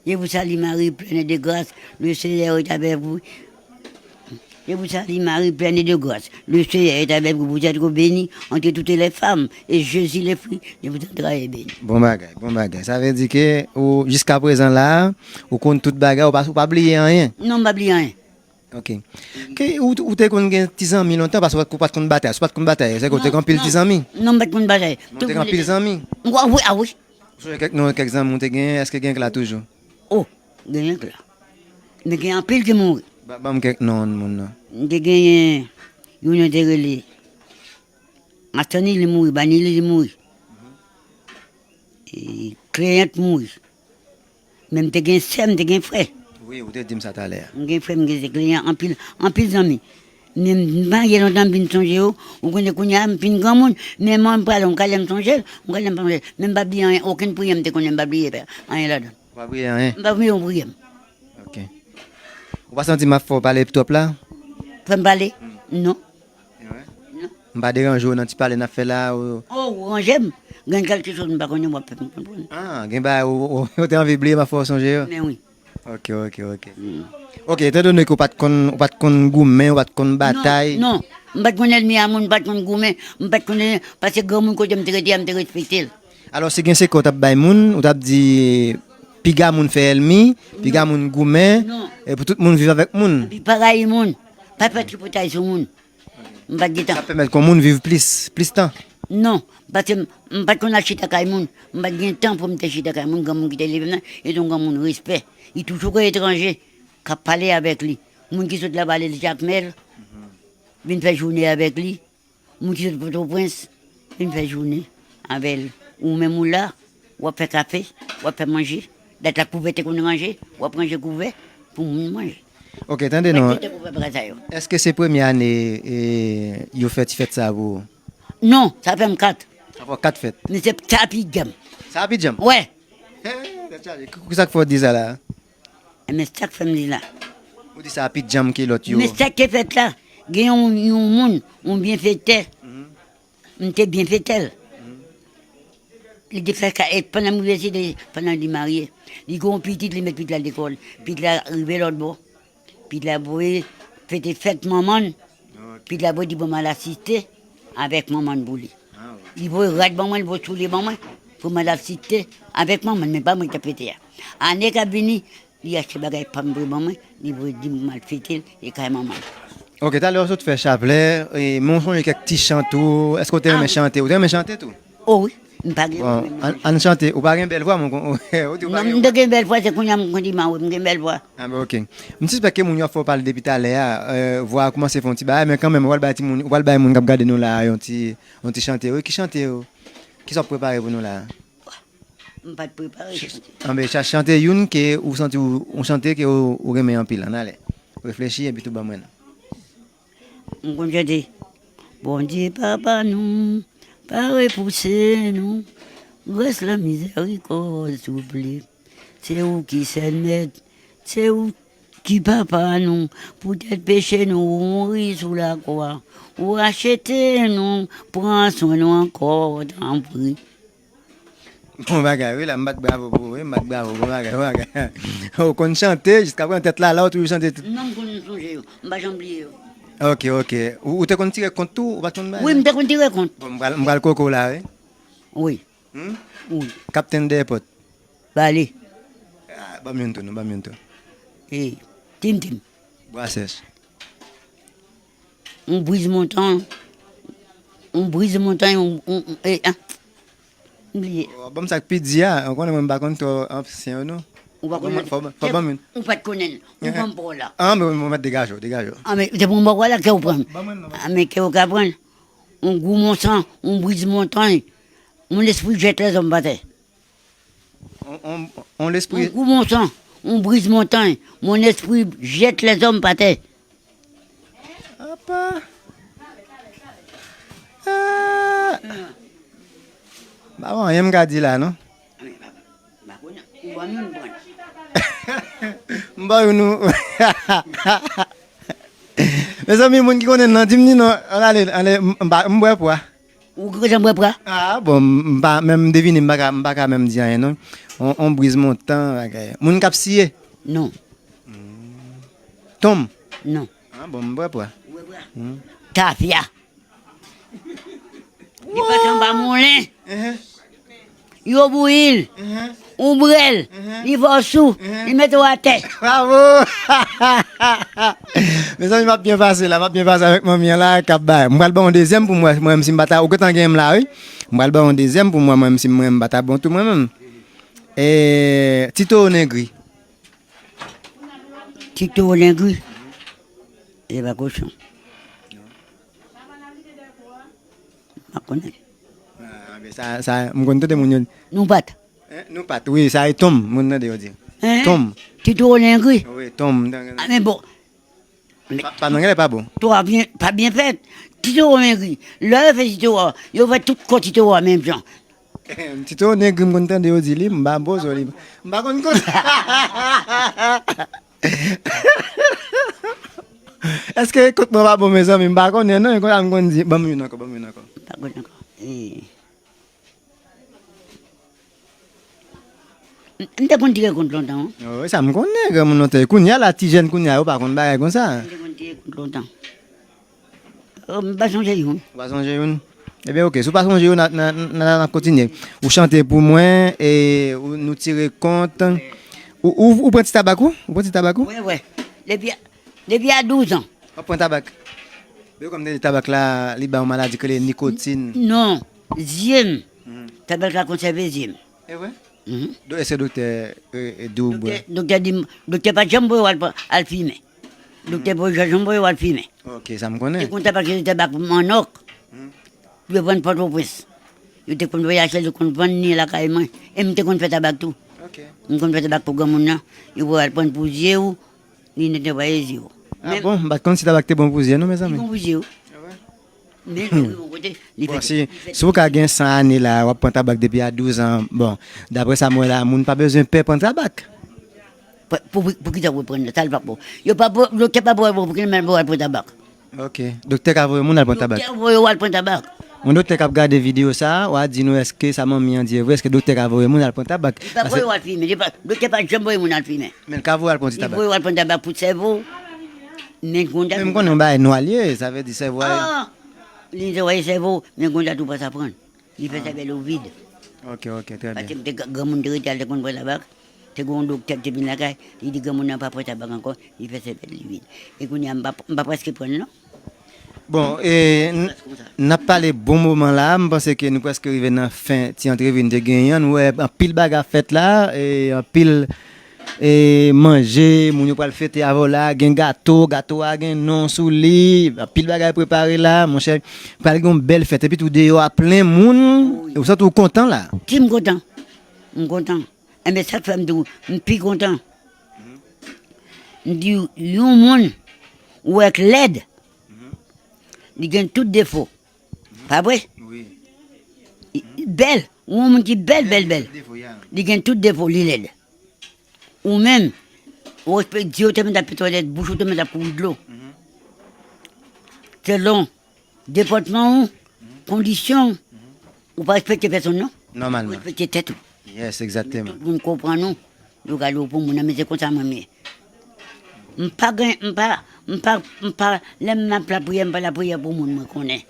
Je vous salue, Marie pleine de grâce, le Seigneur est avec vous. Je vous salue, Marie pleine de grâce, le Seigneur est avec vous. Vous êtes bénie entre toutes les femmes, et Jésus, le fruit de vos entrailles, est béni. Bon bagay, bon bagay. Sa vle di ke ou, jiska prezan la, ou konn tout bagay, ou pa, ou pa bliye anyen. Non, m pa bliye anyen. Ok. Ke ou, ou te konn gen ti zanmi lontan, paske ou pa t konn batay. Si ou pa t konn batay, se ke ou te gen anpil ti zanmi. Non, m pa t konn batay. Ou te gen anpil zanmi. Wi, wi, a wi. Ou sonje kèk non, kèk zanmi ou te genyen, èske gen k la toujou? Oh, gen k la. Men gen anpil ki mouri. Ba, ban m kèk non moun nan. M te genyen youn yo te rele Astani, li mouri, Banili, li mouri. E, Kleyant mouri. Men m te gen sè, m te gen frè. Wi, ou te di m sa talè a. M gen frè, m gen sè, Kleyant, anpil, anpil zanmi. Men m marye lontan, m vin sonje yo. Ou konnen kounye a, m fin granmoun. Men mwen, m prale, m ka lè m sonje l, m ka lè m pa sonje l. Men m pa bliye anyen, okenn priyè m te konnen, m pa bliye anyen ladan l. Ou pa bliye anyen? M pa bliye yon priyè m. Ok. Ou pa santi m ap fè w pale twòp la? Fè m pale? Non. Non. M pa deranje w nan ti pale n ap fè la, ou... Oh, ou ranje m. Gen kèlke choz m pa konnen, w ap fè m konprann. Ah, gen bagay ou, ou, ou te anvi bliye, m ap fè w sonje yo? Men wi. Ok, ok, ok. Ok, etan done ke ou pa t konn, ou pa t konn goumen, ou pa t konn batay. Non, non. M pa t konn ènmi a moun, m pa t konn goumen, m pa t konn, paske granmoun kote m te rete a, m te respekte l. Alò, si gen sekrè w t ap bay moun, ou t ap di, piga moun fè ènmi, piga moun goumen, e pou tout moun viv avèk moun. Epi pa rayi moun, pa fè tripotay sou moun. M pa t gen tan. Sa pèmèt ke yon moun viv plis, plis tan. Non, paske m, m pa t konn al chita kay moun. M pa t gen tan pou m te chita kay moun. Granmoun ki te leve m nan, e te yon granmoun respè. Li toujou gen etranje k ap pale avèk li. Moun ki sot Lavalèt, Jakmèl, vin fè jounen avèk li. Moun ki sot Pòtoprens, vin fè jounen avè l. Ou menm ou la, w ap fè kafe, w ap fè manje. Dat la kouvè te konn ranje, w ap ranje kouvè pou moun manje. Ok, tande non. Mwen te kouvè bagay sa yo. Èske se premye ane, e, yo fè ti fèt sa pou ou? Non, sa fè m kat. Sa fè w kat fèt? Men se sa pi djanm. Sa pi djanm? Wè. He, tèt chaje. Ki, ki sa k fè w di sa la? Men sa k fè m di la. Ou di sa pi djanm ke lòt yo? Men sa k te fèt la, gen yon, yon moun, yon byenfetè. M te byen fete l. Li te fè ka, e pandan m rive site, pandan li marye, li gen yon pitit, li met pitit la lekòl. Pitit la rive lòt bò. Pitit la voye fete fèt manman l. Pitit la voye di, bon, m al asiste avèk manman l pou li. Li voye rad ban mwen, li voye soulye ban mwen, pou m al asiste avèk manman l, men pa mwen ki t ap fete a. Ane k ap vini, li achte bagay pa m voye ban mwen, li voye di m pou m al fete l e kay manman l. Ok, talè w sot fè chaplè, e, men w sonje kèk ti chan tou. Èske w te renmen chante? Ou te renmen chante tou? O wi, m pa gen pwoblèm. Bon, ann chante. Ou pa gen bèl vwa, mwen, ou di ou pa gen vwa. Non, m te gen bèl vwa, se kounye a m konn di m a wi, m gen bèl vwa. A, bon, ok. M sispèk ke moun yo ap fè w pale depi talè a, vwa a kòmanse fè yon ti bagay, men kanmenm, ou pral bay timoun, ou pral bay moun k ap gade nou la a yon ti, yon ti chante. Wi, ki chante yo? Kisa w ap prepare pou nou la a? M pa t prepare chante. Anben, chache chante youn ke ou santi ou, ou chante ke ou, ou renmen anpil. Ann ale. Reflechi epi tou ban mwen nan. M konn chante. Bondye papa nou, pa repouse nou, gras lan mizèrikòd souple. Se ou ki sèl mèt, se ou ki papa nou, poutèt peche nou ou mouri sou lakwa, ou achete nou, pran swen nou ankò, tanpri. Bon bagay wi la, m bat bravo pou ou wi, m bat bravo, bon bagay, bon bagay. Ou konn chante, jiska pran tèt la, la ou toujou chante tout. Non, m konn sonje yo, m pa janm bliye yo. Ok, ok. Ou, ou te konn tire kont tou, ou pa t konn bagay? Wi, m te konn tire kont. Bon, m pral, m pral koko la wi. Wi. Hmm? Wi. Kaptenn dèyè pòt. Bale. Ah, ban m youn tou, non, ban m youn tou. E, tim tim. Bwa sèch. On briz montan, on briz montan, on, on, on, e, a. M bliye. Bon, sa k pi di a, ou konnen mwen m pa konn twò ansyen yo non. Ou pa konnen. Fò, fò ban m youn. Ou pa t konnen l. Ou ban m pawòl la. Ah, men mwen mèt degaje w, degaje w. Ah, men se pou m ban w la kè w pran. Ban mwen non. Ah, men kè w ka pran. On gou montan, on briz montan, mon esprit jette les hommes par terre. On, on, on lespri. On gou montan, on briz montan, mon esprit jette les hommes par terre. Apa. Ah. M pa wè anyen m ka di la non. M ba youn nou. Mezanmi, moun ki konnen nan, di m ni non. Ann ale, ale, m bwè pwa. Ou gentan bwè pwa? Ah, bon, m pa, menm m devine, m pa ka, m pa ka menm di anyen non. On, on briz montan, bagay. Moun k ap siye? Non. Tonm? Non. Ah, bon, m bwè pwa. Ou bwè pwa? Tafya. Li pase anba moulen. Yo bouyi l. Ou bwè l. Li fè w sou. Li mete w atè. Bravo! Mezanmi, m ap byen pase la, m ap byen pase avèk manmi an la k ap bay. M pral ba w yon dezyèm pou m wè mwen menm si m pa ta, ou gentan genyen m la wi. M pral ba w yon dezyèm pou m wè mwen menm si mwen m pa ta bon tou mwen menm. E, Tito Nengri. Tito Nengri. E pa kochon. M pa konnen. Ah, men sa, sa, m konn tande moun yo. Nou pa t. Eh, nou pa t, wi, sa e tonm, moun tande yo di. Tonm. Tito Nengri. Wi, tonm. Ah, men bon. Pa, pa non, genlè pa bon. Tito a byen, pa byen fèt. Tito Nengri. Lè yo fè Tito a, yo fè tout kò Tito a menm jan. Tito Nengri, m konn tande yo di li, m pa poze li. M pa konn konnen. Èske ekout mwen pa bon, mezanmi? M pa konnen non, e konsa m konn di. Ban m youn ankò, ban m youn ankò. M pa konnen ankò. M te konn tire kont lontan wi. Oh, e sa m konnen, granmoun lontan. Kounye a la, ti jèn kounye a, yo pa konn bagay konsa. M te konn tire kont lontan. Oh, m pa sonje youn. Ou pa sonje youn? Ebyen, oke. Si w pa sonje youn, n a, n a, n a, n a kontinye. Ou chante pou mwen, e ou, nou tire kont. Ou, ou, ou pran ti tabak ou? Ou pran ti tabak ou? Wi, wi. Depi, depi a douz an. W ap pran tabak? Yo kòm te di tabak la, li ba yon maladi k rele nikotin. Non. Zye m. Tabak la konsève zye m. E vre? Èske doktè di w bwè? Doktè di m, doktè pa t janm voye w al fimen. Doktè pa t janm voye w al fimen. Ok, sa m konnen. Te konn tabak, se te tabak mannòk. Yo vann Pòtoprens. Yo te konn voye achte l, yo konn vann li lakay mwen. E m te konn fè tabak tou. M konn fè tabak pou granmoun nan. Yo voye al pran pou zye w. Li netwaye zye w. Ah bon? M pa t konn si tabak te bon pou zye non, mezanmi. Li bon pou zye w. Men li rive yon kote, li fè. Bon, si, si w ka gen san ane la, w ap pran tabak depi a douz an, bon, daprè sa m wè la, moun pa bezwen pè pran tabak. Pou, pou, pou, poukisa pou pran sa l pa bon? Yo pa pou, doktè pa pou, pou, pou ki men pou al pran tabak. Ok. Doktè ka voye moun al pran tabak. Doktè voye w al pran tabak. Yon doktè k ap gade videyo sa a, w a di nou èske sa manmi an di e vre, èske doktè ka voye moun al pran tabak? Li pa voye w al fimen, li pa, doktè pa janm voye moun al fimen. Men l ka voye w al pran ti tabak. Li voye w al pran tabak pou sèvo w. Men konn sa. Men m konnen yon bagay nwa l ye, sa vle di sèvo a. Ah! Li netwaye sèvo w, men konn sa tou pa sa pran. Li fè sèvèl ou vid. Ok, ok, trè byen. Paske m te, granmoun te rete al te konn pran tabak. Te gen yon doktè ki te vin lakay, li di granmoun nan pa pran tabak ankò, li fè sèvèl li vin. E kounye a, m pa, m pa prèske pran l non. Bon, e, n- n ap pale bon moman la, m panse ke nou prèske rive nan fen ti antrevi n te genyen an. Nou wè anpil bagay ap fèt la, e, anpil e, manje, moun yo pral fete avè w la, gen gato, gato a gen non sou li, anpil bagay prepare la, monchè, pral gen yon bèl fèt, epi tou deyò a plen moun, ou santi w kontan la? Si m kontan, m kontan. Enben, sa k fè m di w, m pi kontan. M di w, yon moun ou wè k lèd, li gen tout defo. Pa vre? Wi. Bèl, yon moun ki bèl, bèl, bèl. Li gen tout defo, li lèd. Ou menm, ou respè, je w te mèt ap fè twalet, bouch ou te mèt ap kouri dlo. Selon depòtman w, kondisyon w, ou pa respekte pèsonn non. Ou respekte tèt ou. Yes, egzakteman. Tout moun konprann ou. Yo gade w pou moun nan, men se konsa mwen m ye. M pa gen, m pa, m pa, m pa, lè m ap lapriyè, m pa lapriyè pou moun mwen konnen.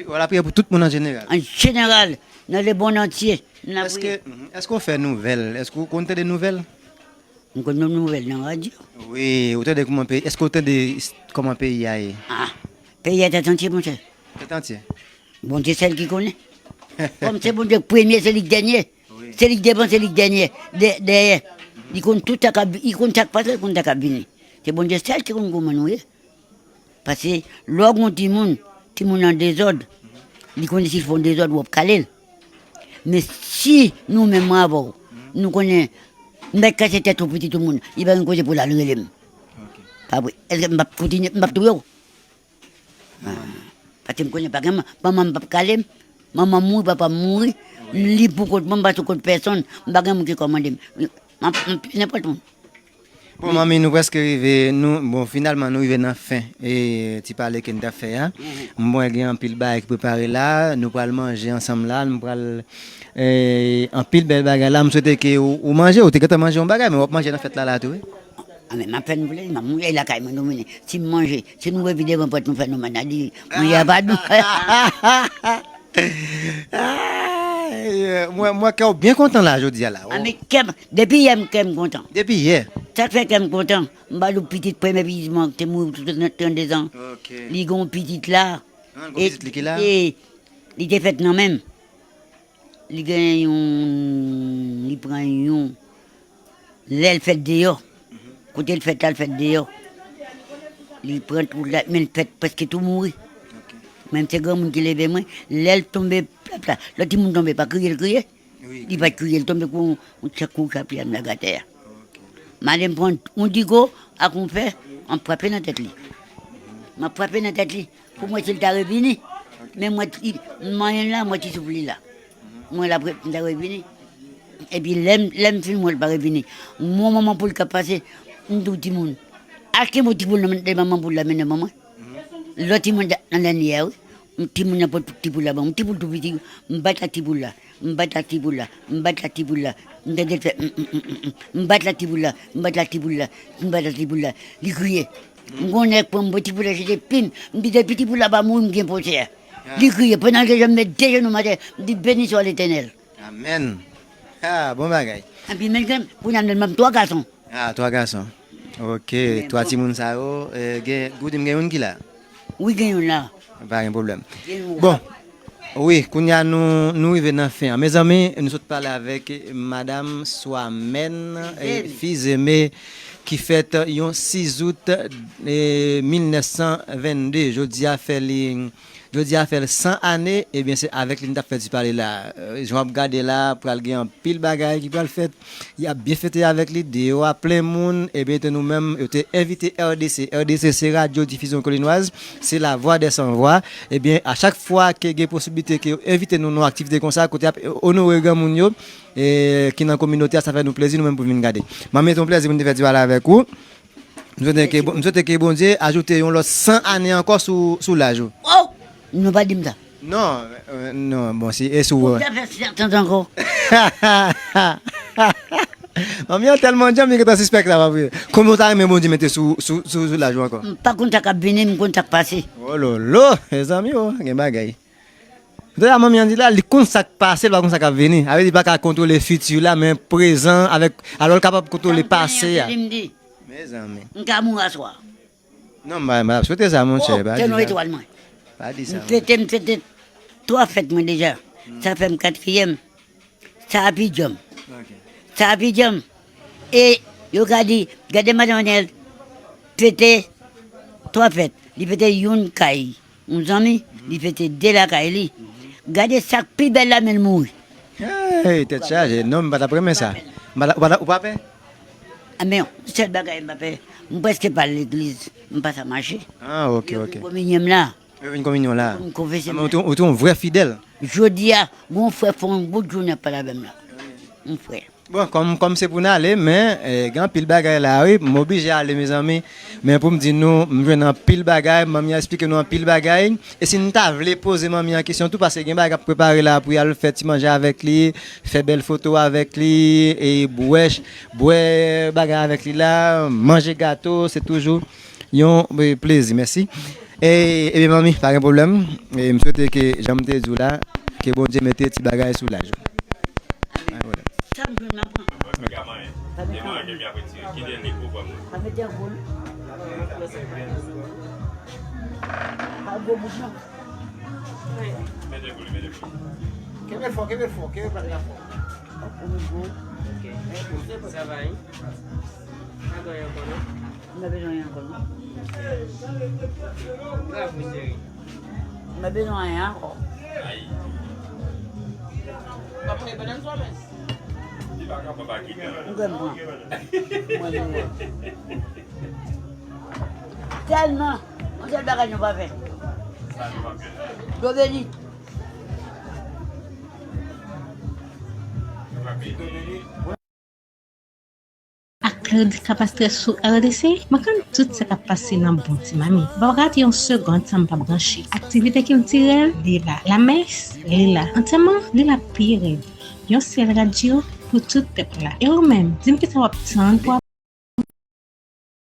Ou lapriyè pou tout moun an jeneral? An jeneral, nan lemonn antye, m lapriyè. Èske, mhm, èske w fè nouvèl? Èske w konn tande nouvèl? M konn tande nouvèl nan radyo. Wi, ou tande kòman peyi, èske w tande s- kòman peyi a ye? Ah, peyi a tèt antye, monchè. Tèt antye. Bondye sèl ki konnen. Kòm se Bondye k premye, se li k dènye. Wi. Se li k devan, se li k dènye. Dè- dèyè. Li konn tout sa k ap vi- li konn sa k pase, li konn sa k ap vini. Se Bondye sèl ki konn kòman nou ye. Paske lè w gen yon timoun, timoun nan dezòd, li konnen si l fè yon dezòd, w ap kale l. Men si nou menm mwen avè w, nou konnen m mèt kase tèt yon pitit yon moun, li pa gen kote pou l al rele m. Pa vre? Èske m p ap kontinye, m p ap touye w? Paske m konnen pa gen manman m p ap kale m. Manman m mouri, papa m mouri. M lib pou kont mwen, m pa sou kont pèsonn. M pa gen moun ki kòmande m. M ap, m ap touye nenpòt moun. Bon, manmi, nou prèske rive, nou, bon, finalman, nou rive nan fen e ti pale ke n t ap fè a. M wè gen anpil bagay ki prepare la, nou pral manje ansanm la, nou pral, e, anpil bèl bagay la. M swete ke ou, ou manje, ou te gentan manje yon bagay, men w ap manje nan fèt la, la tou, wi. A, men m ap fè nou plezi, m ap manje lakay mwen domine. Si m manje, si nou revide devan pòt nou fè nou manadi, manje a pa dou. Ay, mwen, mwen kè w byen kontan la, jodi a la. A, men kè m, depi yè m kè m kontan. Depi yè? Sa k fè kè m kontan, m ba nou pitit, premye pitit mwen te mouri tou nan trannde zan. Ok. Li gen yon pitit la. Ah, gon pitit li ki la? E, li te fèt nan men m. Li gen yon, li pran yon, lè l fèt deyò. Kote l fèt la, l fèt deyò. Li pran twou la, men l fèt prèske tou mouri. Menm se granmoun ki leve mwen, lè l tonbe, plap la, lòt timoun tonbe, pa kriye l kriye. Li pa t kriye, l tonbe kou yon ti kou chapi a m lage atè a. M ale m pran yon digo ak yon fè, m ap frape nan tèt li. M ap frape nan tèt li. Pou m wè si l ta revini. Men m wè ti, m manyen l la, m wè ti souf li la. M wè l ap re- m ta revini. Epi lè m, lè m fin wè l pa revini, m wè manman poul k ap pase, m di w timoun, achte yon ti poul nan men manman poul la, mennen ban mwen. Lòt timoun nan dènye a, wi. Timoun nan pot ti poul la ban m, ti poul tou piti, m bat ak ti poul la. M bat ak ti poul la, m bat ak ti poul la. M tande l fè, m, m, m, m, m. M bat ak ti poul la, m bat ak ti poul la, m bat ak ti poul la. Li kriye. M konnen pran m pran ti poul la, jete pim. M di depi ti poul la pa mouri, m gen pwosè a. Li kriye. Pandan l te janm met de jenou m atè, m di beni swa Letènèl. Amèn. Ah, bon bagay. Epi men gen, kounye a m gen twa gason. Ah, twa gason. Ok, twa timoun sa yo, eh, gen, ou di m gen youn ki la? Wi, gen youn la. Pa gen pwoblèm. Gen youn. Bon, wi, kounye a nou, nou rive nan fen an. Mezanmi, nou sot pale avèk Madam Swamèn, eh, Fizeme, ki fèt yon sis out, eh, mil nèf san vennde. Jodi a fè li Jodi a fè l san ane, ebyen, se avèk li n t ap fè ti pale la. Eh, jan w ap gade la, pral gen anpil bagay ki pral fèt. Y ap byen fete avèk li, deyò a plen moun, ebyen, te nou menm, yo te envite R D C. R D C, se Radyo Difizyon Kolinwaz, se la vwa dè san vwa. Ebyen, a chak fwa ke gen posiblite ke yo envite nou nan yon aktivite konsa, kote y ap onore granmoun yo, eh, ki nan kominote a, sa fè nou plezi, nou menm, pou vin gade. Manmi, se yon plezi pou n te fè ti pale avèk ou. M swete ke, m swete ke Bondye ajoute yon lòt san ane ankò sou, sou laj ou. Oh! Non, pa di m sa. Non, euh, non, bon, si, e sou. Bondye ap fè sèt an ankò. Manmi an tèlman djanm, li gentan sispèk la, pa vre. Konbyen w ta renmen Bondye mete sou, sou, sou, sou laj ou ankò? M pa konn sa k ap vini, m konn sa k pase. Oh lolo, mezanmi, oh, gen bagay. Dayè, manmi an di la, li konn sa k pase, li pa konn sa k ap vini. Sa vle di, li pa ka kontwole fiti la, men prezan avèk, alò, li kapab kontwole pase a. Mezanmi. M ka mouri aswè. Non, m pa, m pa swete sa, monchè. Oh, pa di sa. Etwal mwen. Pa di sa. M fete, m fete twa fèt mwen deja. Sa fè m katriyèm. Sa a pi djanm. Sa a pi djanm. E yo ka di, gade madanm Anèl fete twa fèt. Li fete youn kay yon zanmi, li fete de lakay li. Gade sa k pi bèl la, men l mouri. Hey, tèt chaje. Non, m pa t ap renmen sa. M pa t ap, ou pa t ap, ou pa pè? A, men, sèl bagay m pa pè, m prèske pa al legliz. M pa sa mache. Ah, ok, ok. Yo vin kominye m la. Yo vin kominyon la. M konfese m. Ah, men ou te, ou te yon vrè fidèl. Jodi a, gon frè fè yon bout jounen ap pale avè m la. Yon frè. Bon, kòm, kòm se pou n ale, men, eh, gen anpil bagay la, wi, m oblije ale, mezanmi. Men pou m di nou, m jwenn anpil bagay, manmi an eksplike nou anpil bagay. E si n ta vle poze manmi an kesyon tou, paske gen bagay k ap prepare la pou y al fè ti manje avèk li, fè bèl foto avèk li, e bwè, bwè bagay avèk li la, manje gato, se toujou yon, eh, plezi. Mèsi. E, ebyen, manmi, pa gen pwoblèm. E, m swete ke, jan m te di w la, ke Bondye mete ti bagay sou laj ou. Pa gen pwoblèm. Sa m jwenn, m ap pran. Pa mete anpil. Pa mete anpil. Pa gwo bout, non. Mete pou li, mete pou li. Kenbe l fò, kenbe l fò, kenbe plat la fò. Ok. Sa va, wi. Pa gen ankò, non? M pa bezwen anyen ankò, non. Bravo, cheri. M pa bezwen anyen ankò. Ay. M ap pran banann sou mès. Li pa kapab pa kite. M kwè m pran. Mwen menm. Tèlman, yon sèl bagay nou pa fè. Sa nou pa fè. Dlo beni. Dlo beni. Ak Claude k ap astrè sou R D C, mwen konn tout sa k ap pase nan bon ti mami. Ou p ap rate yon segonn san m pa branche. Aktivite kiltirèl, li la. Lamès, li la. Antèman, li la pi rèd. Yon sèl radyo pou tout pèp la. E ou menm, di m kisa w ap tann pou